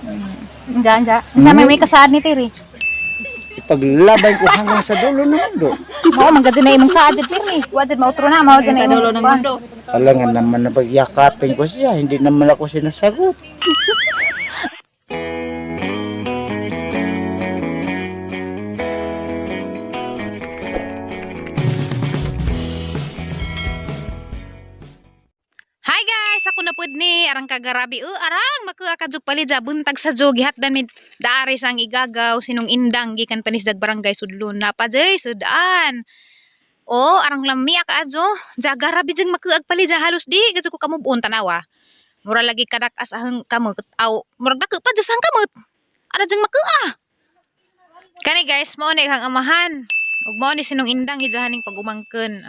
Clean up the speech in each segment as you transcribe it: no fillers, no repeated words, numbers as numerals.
Anja, anja. Unsa may may kasaad ni Tiri? Ipaglaban ko hanggang sa dulo ng mundo. Mao man gud na imong saad jud pirmi. Wa jud mautro na, mao jud na Sa imong dulo ng mundo. Alangan naman na pagyakapin ko siya, hindi naman ako sinasagot. Hi guys, ako na pud ni arang kagarabi. Arang makuha ka jud palid sa buntag sa jog gihatdan mi daari sang igagaw sinong indang gikan panisdag barangay Sudlon na pa jay sudan. Oh, arang lami ka adyo. Jagarabi jeng makuag palid halos di gadyo ko kamubon tanawa. Mura lagi kadak as ahang kamot aw murag dako pa jasang kamot. Ara jeng makua. Kani guys, mao ni ang amahan. Ug mao ni sinong indang hijahaning pagumangken.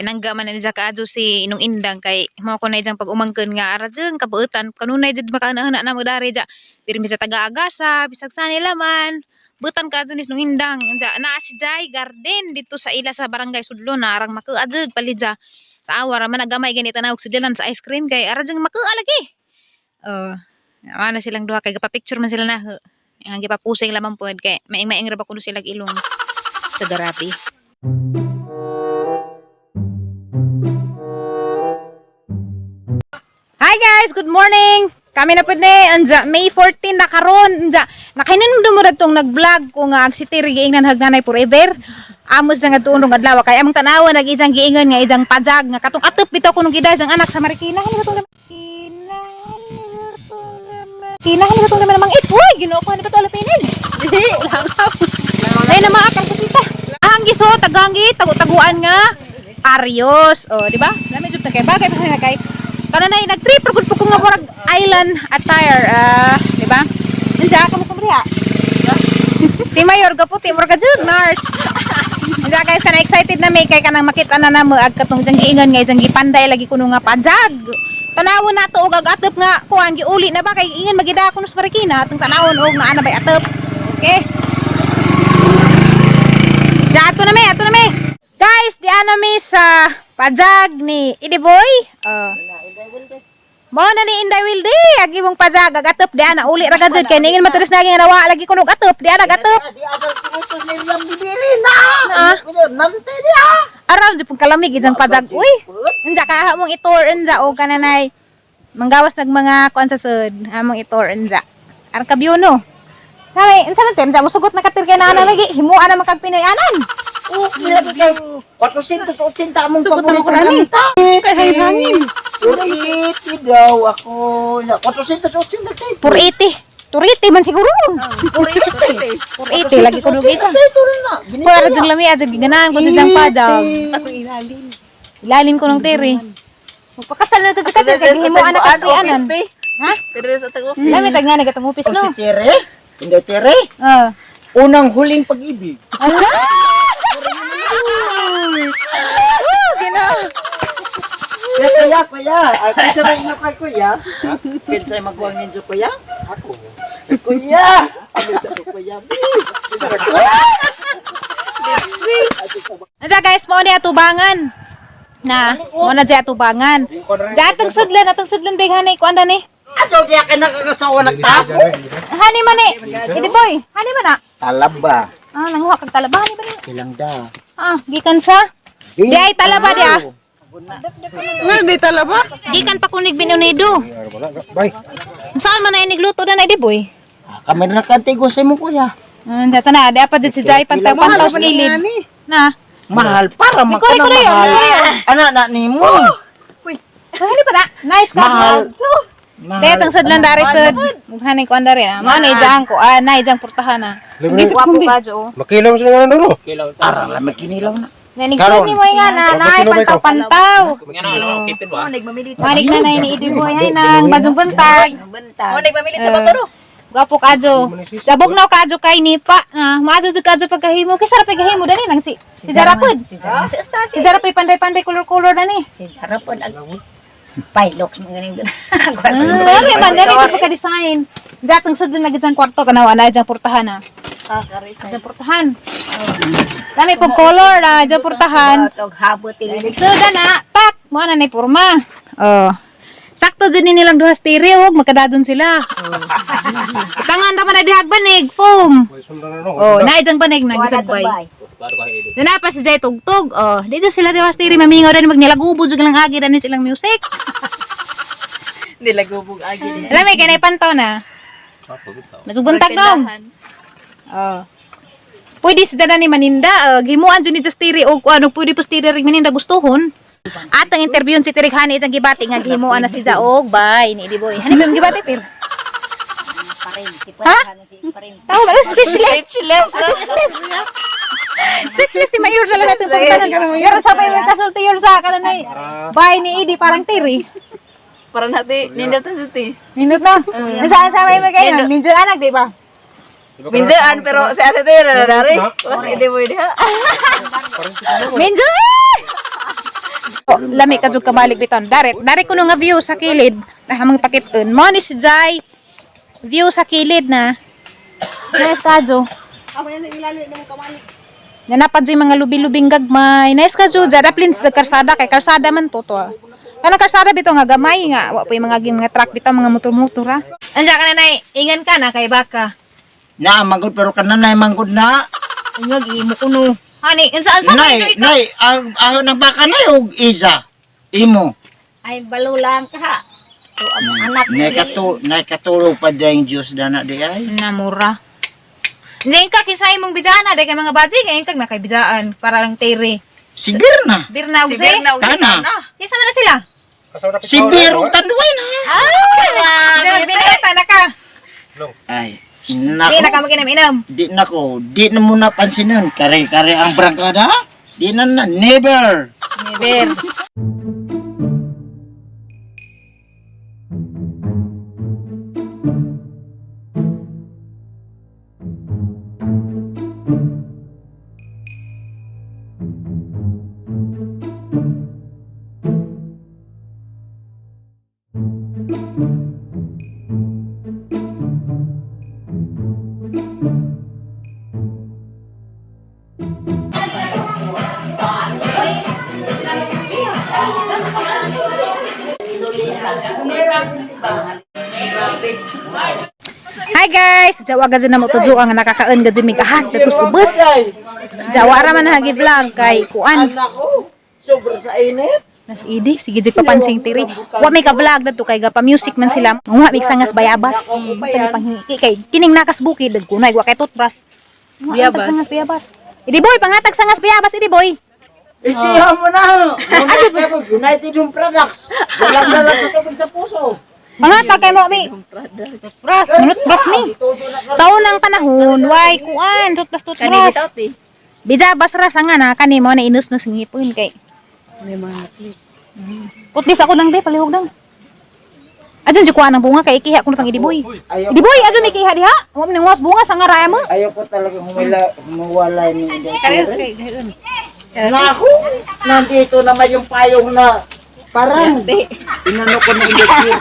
Pinangga man na niya kaadyo si inong indang kay mao ko na ijang pag-umangken nga ara jeng kabuutan kanunay jud makaana na mo dari ja pirmi sa taga-agasa bisag sa nila man butan kaadyo ni inong indang ja naa si Jai Garden dito sa ila sa barangay Sudlon na arang makuha jud palidja taawa ra man nagamay gani tanaw og sudlanan sa ice cream kay ara jeng makuha lagi. Oh, ana silang duha kay gapa-picture man sila na ang gipapusing lamang pod kay maing-maing ra ba kuno sila ilong sa garabi. Hi guys, good morning. Kami na pud ni anja May 14 na karon anja. Nakahinumdum mo tong nag-vlog ko nga ang si Terry giingnan hagnanay forever. Amos na nga tuon rong adlaw kay among tanawa nag ijang giingon nga ijang pajag nga katong atop bitaw kuno gida ijang anak sa Marikina. Hani katong Marikina hani katong naman namang it. Uy, Ginoo ko hani ba to alapinin? Langaw. Ay na maakang kusita. Hanggi so taganggi tagu-taguan nga. Arios. Oh, di ba? Lami jud na kay bagay pa na kay. Kananay nag-trip ra gud po ko nga murag island attire, di ba? Unsa ka mo kumriha? Si Mayor gaputi murag ka jud nurse. Unsa guys kana excited na may kay kanang makita na namo ag katong jang giingon nga jang gipanday lagi kuno nga pajag. Tanawon nato og ag atop nga kuan giuli na ba kay ingon magida kuno sa Marikina atong tanawon og naa na bay atop. Okay. Diyan, ato na mi, ato na mi. Guys, di na mi sa pajag ni Idiboy. Mo na ni Inday Wilde, agi mong pajag agatop di ana uli ra gajud kay ningin matulis naging nawa lagi kunog atop, di ana gatop. Di agal kinutos ni Riam Bibiri na! Ah. Nante niya! Aram jud pong kalamig ijang pajag. Uy, unja ka mong itor unja o kananay. Manggawas nag mga kuan sa sud, among itor unja. Arang kabyo no. Sabi, unsa man unja musugot na katir kay nana lagi, himuan na man kag Pinoy anan. Okay lagi kay 480 among Sugot na paborito ko ani. kanta. Kay hay hangin. 480 daw ako. 480 kay. 480. 480 man siguro. 480. 480 lagi kunog ito. na. Para dyan lami at giganahan ko sa diyang pajag. Atong ilalim. Ilalim ko ng tere. Magpakasal na ka katir kay gihimuan na kag anan. Ha? Tere sa tag office. Lami tag nga nagatong upis O no. si Tere? Hindi Tere? Ah. Unang huling pag-ibig. Ala! Woo, Ginoo. Kuya, kuya, kuya. Ay, kinsa may inyo kay kuya? Kinsa may maguwang ninyo kuya? Ako. Kuya! Ano sa ko, kuya? Anja guys, mao ni atubangan. Na, mao na dyan atubangan. Diyan atong sudlan, atong sudlan big hanay kuan ni. Ato diya ka nakakasawa nagtapo. Hani man ni. Idi boy, hani man na. Talaba. Ah, nanguha kag talaba hani ba ni? Ilang da. Ah, gikan sa Di ay talaba di ah. Well, di talaba. Gikan pa kunig binunido. Bay. Saan man na inigluto na na idi boy? Kami na nakantigo sa imo kuya. Anja ta na, di pa dyan si Jai pantaw pantaw sa gilid. Na. Mahal para Ikaw, makana ikaw na yun, mahal. ikaw na yun. Ana na nimo. Ano pa na? Nice ka. Mahal. Dahil ang sudlan dari sud. Mughanay ko andari na. Mao na ijang ko. Ah, na ijang purtahan na. Gwapo ka jo. Makilaw sila nga nuro. Arang lamig kinilaw na. Nanig sud ni mo nga na naay pantaw pantaw. Oh, nagmamili sa Manig na na ni Idi boy hay nang bajong buntag. Oh, nagmamili sa bato ro. Gwapo ka jo. Sabog na ka jo kay nipa. Ah, maadyo jud ka jo pagkahimo. Kay sarap pagkahimo dani nang si si Jarapod. Si Jarapoy panday-panday color-color dani. Si Jarapod ag Pilox mga ganing Ah, may man dani sa pagka-design. Jatang sudlan na gid sang kwarto kanawa na diyang purtahan na. Diyang purtahan. Dami pong color na diyang purtahan. Tog habot tili. So dana, pak mo na ni porma. Oh. Sakto Sakto dyan ni nilang duha stereo, og makadadon sila. Oh. Tangan ra man na dihag banig, foam. Oh, na dyan banig nagisagbay. Doon na pa si Jay tugtog. Oh, dito sila duha stereo mamingaw rin magnilagubo jud lang agi dani silang music. Nilagubog agi. Alam may kanay pantaw na. Masubuntag dong. Oh. Pwede sa dana ni Maninda, gimuan jud ni stereo og ano pwede po stereo rin Maninda gustuhon. At ang interview si Tirik Hani itang gibati nga gihimuan na si Jaog bay ni Idi Boy. Hani ba yung gibati tir? Ha? Tao ba speechless? Speechless. Speechless si Mayor sa lahat ng pagtanan. Pero sa may kasulti yun sa kananay. Bay ni Idi parang tiri. Para nati nindot sa ti. Minute na. Saan sa may kayo? Minjo anak di ba? Minsan pero sa ate tayo na dari. Was hindi mo diha. Minjo! Eh! Oh, lami ka jud kabalik biton. Daret, dare kuno nga view sa kilid. Na among pakiton. Mo ni si Jai. View sa kilid na. Nice ka jo. Nanapad jud mga lubi-lubing gagmay. Nice ka jo. Jada plin sa karsada kay karsada man to to. Ah. Kana karsada bitaw nga gamay nga wa po yung mga ging mga truck bitaw mga motor-motor ha. Anja ka na nay, ingan ka na kay baka. Na manggod pero kananay manggod na. Ingag imo kuno. Hani, unsa unsa man Nay, ito? nay, ang ang nang baka nay og isa. Imo. Ay balulang ka ha. To ang anak. Nay katu, nay katulog pa dayang Diyos dana di ay. Namura. Hindi ka kisay mong bidaan na, kay mga baji, kay kag nakaibidaan para lang tere. Sigir na. Birna Si ug Berna og Kana. na. Kisa man na sila. Sibir og tanduay na. Ay, binata na ka. Ay, Di na nako. ka maginom-inom. Di nako, di na mo napansinon. Kare-kare ang brangkada. Di na na, never. Never. Hi guys, jawa gajud na mo tudyo ang nakakaon gajud mig ahat datos ubos. Jawa ra man hagi vlog kay kuan. Nako, sobra sa init. Nas idi sige jud papansing tiri. Wa may ka vlog dadto kay gapa music man sila. Wa may sangas bayabas. Tagi panghiki kay kining nakas bukid dag kunay wa kay toothbrush. Bayabas. Sangas bayabas. Idi boy, pangatag sangas bayabas idi boy. Ikiha mo na. United yung products. Dalang-dalang sa tubig sa puso. Pangatag kay mo mi. Toothbrush, toothbrush mi. Sa unang panahon, way kuan, toothbrush Kani toothbrush. bitaw ti. Bijabas ra sa nga na kani mo na inusnos ng ngipon kay. Putlis ako nang be palihog nang. Adyon di kuha ng bunga kay ikiha kuno tang idi boy. Ayaw, Idi boy, adyon may kiha diha. Wa man nang bunga sa nga raya mo. ayaw ko talaga humila, humawala ni Inday. Naku, nandito naman yung payong na parang inano ko na Inday Cherry.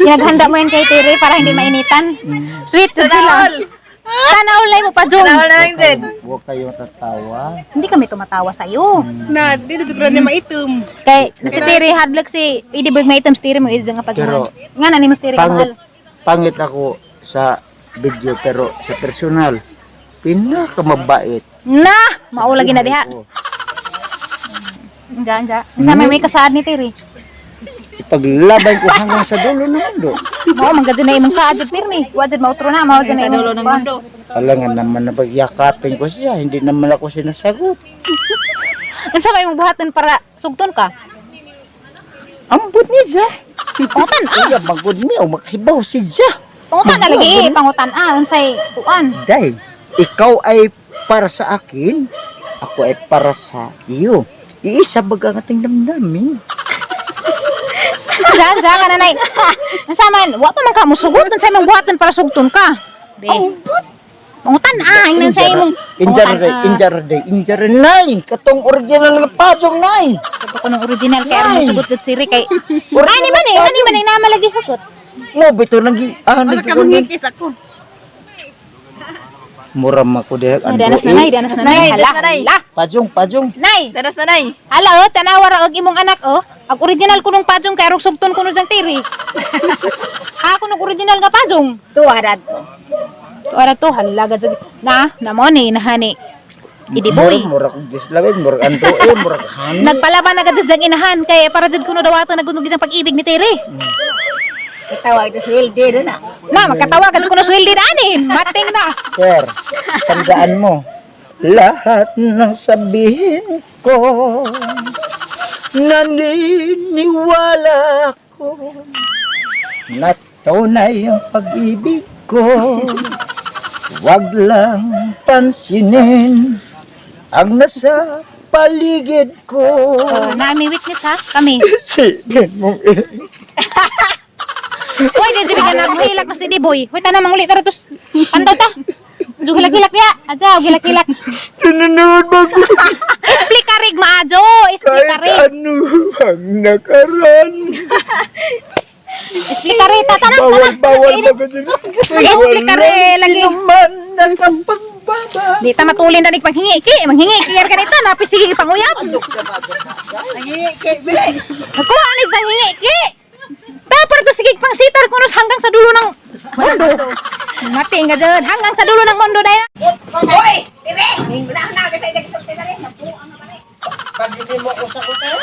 Pinaghanda mo yan kay Tere para hindi mainitan. Sweet jud sila. Sana ulay mo pa jung. Wala lang din. Huwag kayong tatawa. Hindi kami tumatawa sa iyo. Na dito jud ni maitom. Kay si Tere hadlok si idi boy may item si Tere mo idi nga pa jung. Pero, Nga na nimo si Tere Pangit, kamahal. pangit ako sa video pero sa personal, pinakamabait. Na, mao lagi na diha. Oo. Anja anja. Unsa may kasaad ni Tere? Ipaglaban ko hanggang sa dulo ng mundo. Mao man gadyo na imong saad jud pirmi. Wa jud mautro na, mao jud na Sa imong dulo ng mundo. Alangan naman na pagyakapin ko siya, hindi naman ako sinasagot. Unsa may imong buhaton para sugton ka? Ambot niya siya. Pangutan ah. Iya, magod niya, makahibaw si siya. Pangutan na lagi, pangutan ah unsay kuan. Day, ikaw ay para sa akin, ako ay para sa iyo. Iisa baga ang ating damdamin. Anja anja ka nanay. Unsa man, wa pa man ka mosugot unsay imong buhaton para sugton ka? Be. Pangutan ah, ingnan sa imong Injar pangutan day, ah. injar day, injar nay. Katong original nga pajong nay. Sabi ko ng original kay aron mosugot gud siri kay. Ani man eh, ani man ay namalagi hugot. Mo bito nang ah nagkukunin. ako. Mura man ko diha Ay, danas na nay, danas na nay. Nay, Hala, danas na, nay. hala. Pajong, pajong. Nay, Danas na nay. hala oh, tanawa ra og imong anak oh. Ang original kunong pajong kay arog sugton kuno sang tiri. Ako nung original nga pajong. Tuwa rad. Tuara to hala gad na na mo ni nahani. Idiboy. Mura mura kog dislawig, mura androe, mura han. Nagpalaban na gad sang inahan kay para jud kuno dawato nagunog isang pag-ibig ni Tere. Katawag ito sa Hilde doon na. Na magkatawa gad kuno sweldi na ani. Mating na. Sir, tandaan mo. Lahat ng sabihin ko, naniniwala ko na tunay ang pag-ibig ko. Wag lang pansinin ang nasa paligid ko. Oh, nami witness ha kami. Isipin mong Hoy, di sibi ka na hilak na si Diboy. Hoy, tanan manguli tara tos. Pandaw ta. Adyo hilak-hilak diya. Adyo hilak-hilak. Tinunood ba ko Explicarig maajo, kahit explicarig. ano ang nakaraan? Explicarig ta tanan. Bawal, bawal ba kasi? Explicare lagi. Walang nakapagbaba. Di ta matulin na panghingi ki, manghingi ki ka nito, napis sige panguyab. Nakuha ni panghingi ki. Tapos to sige pang sitar kunos hanggang sa dulo ng mundo. Mati nga dyan, hanggang sa dulo ng mundo daya. Hoy! Dire! Wala na kasi nagsulti na rin. Nabuang na pala. Pag hindi mo ako sa hotel?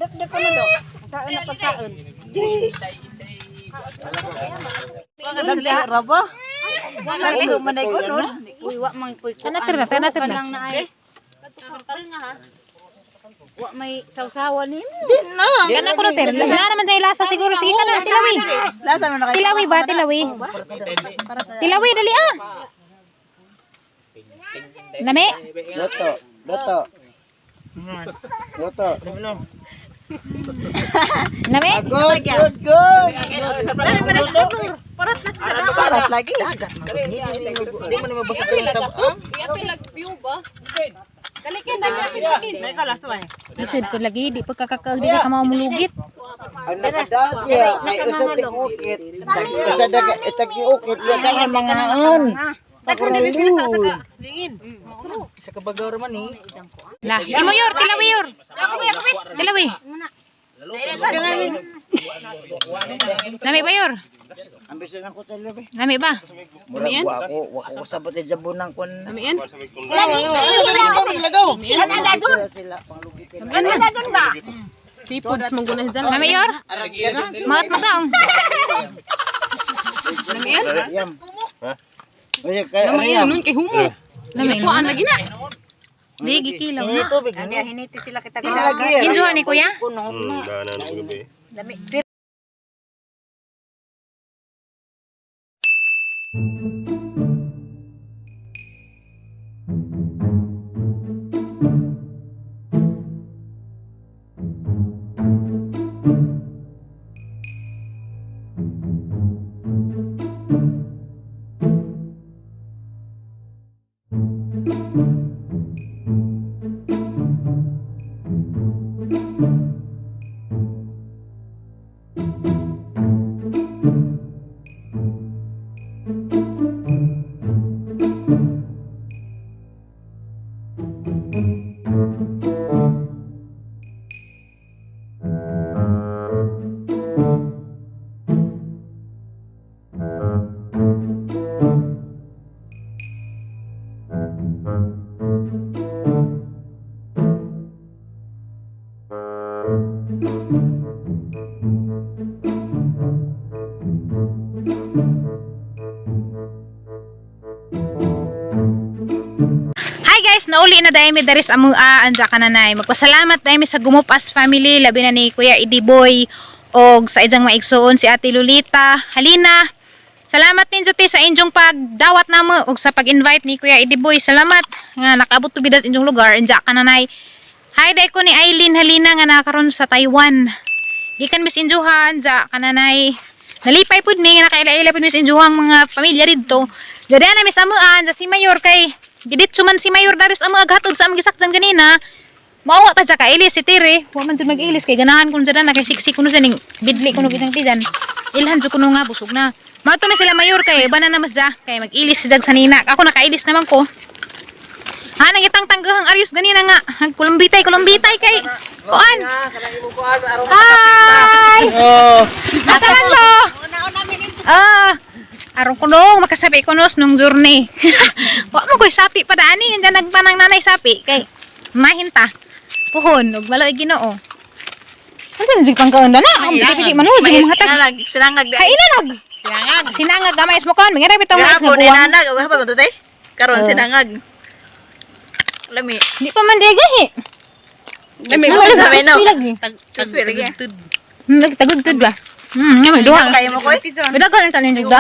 Dok ko na dok. Saan na pagkaon? Raba. Wala ko manay ko nun. Uy, wa man puy. Tanatir na, tanatir na. Kanang naay. Wa may sawsawan nimo. Kana ko ter. Na naman sa lasa siguro sige kana tilawi. Lasa mo na kayo. Tilawi ba tilawi? Tilawi dali ah. Lami. Loto, loto. Loto. Lami. Good, good, good. Parat lagi. Hindi mo na mabasa yung tab. Nay ka laso ay. Lisod ko lagi di pagkakakaag di ka maumulugit. Ang nakadaot niya, kay usap di ukit. Usa daga itag ukit, ya dagan mga an. Pakuralul. Sa kabagaw man eh. La, imo yor tilawi yor. Tilawi. Lami ba yor? Ambis na ko talo be. Lami ba? Murag wa ako, wa ko sabot sa bunang kon. Seafoods mong gunan dyan. Lami yor? Arang ka na. Maat mataong. Yam. Ha? Oye, kay Ariam. Nun kay humo. Lami. Kuan lagi na. Di gikilaw Ini na. tubig ni. Hiniti sila kita Di lagi. Injuhan ni kuya? Kuno na. Lami. Hi guys, nauli na dahil mi daris among anja ka nanay. Magpasalamat dahil mi sa Gumupas family, labi na ni Kuya Idiboy og sa ijang maigsuon si Ate Lolita, Halina. Salamat din jud sa inyong pagdawat namo og sa pag-invite ni Kuya Idiboy. Salamat nga nakaabot tubida sa inyong lugar anja ka nanay. Hi dai ko ni Eileen Halina nga nakaron sa Taiwan. Gikan Miss Injuhan ja kananay. Nalipay pud mi nga nakaila-ila pud Miss Injuhan mga pamilya didto. Jadi ana Miss Amuan ja si Mayor kay giditso man si Mayor daris ang mga gatod sa among gisakdan ganina. Maawa ta sa kailis si Tere. Wa man jud mag-ilis kay ganahan kun jud na kay siksik kuno siya ning bidli kuno kitang tijan. Ilhan jud kuno nga busog na. Mao to mi sila mayor kay bana na mas da kay mag-ilis si jag sa nina. Ako nakailis naman ko. Ha, nang itang tanggahang aryos ganina nga. Ang kulumbitay, kulumbitay kay kuan. Hi! Oh. Asa man mo? Ah, aron ko nung makasabi ko nos nung journey. Wa mo koy sapi pa dani, hindi nagpanang nanay sapi kay mahinta. Puhon ug maloy Ginoo. Ano jud pang kaon na? Ang piti man ho, jud mga tag. Sinangag, sinangag. Kay inanag. Sinangag. Sinangag gamay mo kon, mga bitaw mais nga Gahapon buwang. inanag, ug hapon man tay. Karon Oh. sinangag. Lami. Di pa man degahi. Lami Wala lami no. Lagi. Tag lagi. Tagudtud ba? Nga may duha. Kayo mo koy. Bidagan ang tanin jud.